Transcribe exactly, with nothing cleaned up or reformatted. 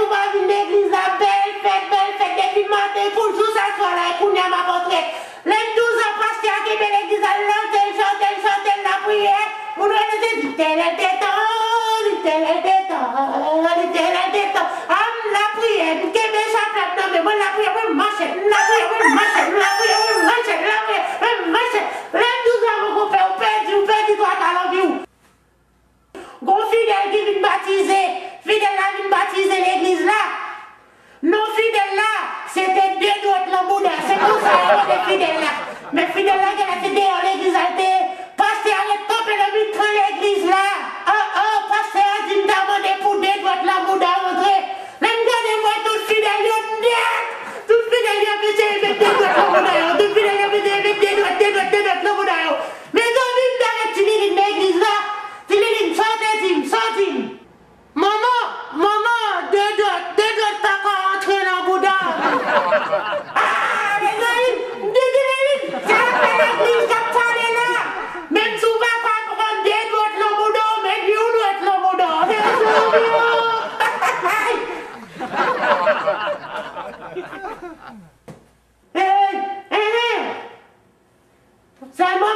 Ou pa vin legliz la, bèl fèt, bèl fèt, depi maten pou jous aswè la, e kounye a m ap antre. Lè m douz an, pastè a kenbe legliz la, l chante, l chante, l chante, l lapriyè. Moun yo rele se Letènèl te tan, Letènèl te tan, Letènèl te tan. A m lapriyè, m kenbe chapla m nan men mwen, lapriyè, mwen mache, m lapriyè, mwen mache, m lapriyè, mwen mache, m lapriyè, mwen mache. Lè m douz an, mon konpè, ou pèdi, ou pèdi twa talan vi w. Gon fidèl ki vin batize, fidèl la vin batize legliz la. Non fidèl la, se te de dwèt nan bouda, se konsa yo rele fidèl la. Men fidèl la genlè se deyò legliz la l te ye. Pastè a ret kanpe nan mitan legliz la. Oh, oh, pastè a di m ta mande pou de dwèt nan bouda rantre. Lè m gade m wè tout fidèl yo nèt. Tout fidèl yo ap eseye met de dwèt nan bouda yo. Tout fidèl yo ap eseye met de dwèt, de dwèt, de dwèt nan bouda yo. Mezanmi, m t avèk Ti Lilin nan legliz la. Ti Lilin, sa w te di m, sa w di m? Manman, manman, de dwèt, de dwèt pa ka antre nan bouda m. Ah, mezanmi, m di Ti Lilin, se afè legliz k ap pale la. Menm si w pa ka pran de dwèt nan bouda w, met yon dwèt nan bouda w. Mezanmi, oh. Hey, hey, hey. Sèlman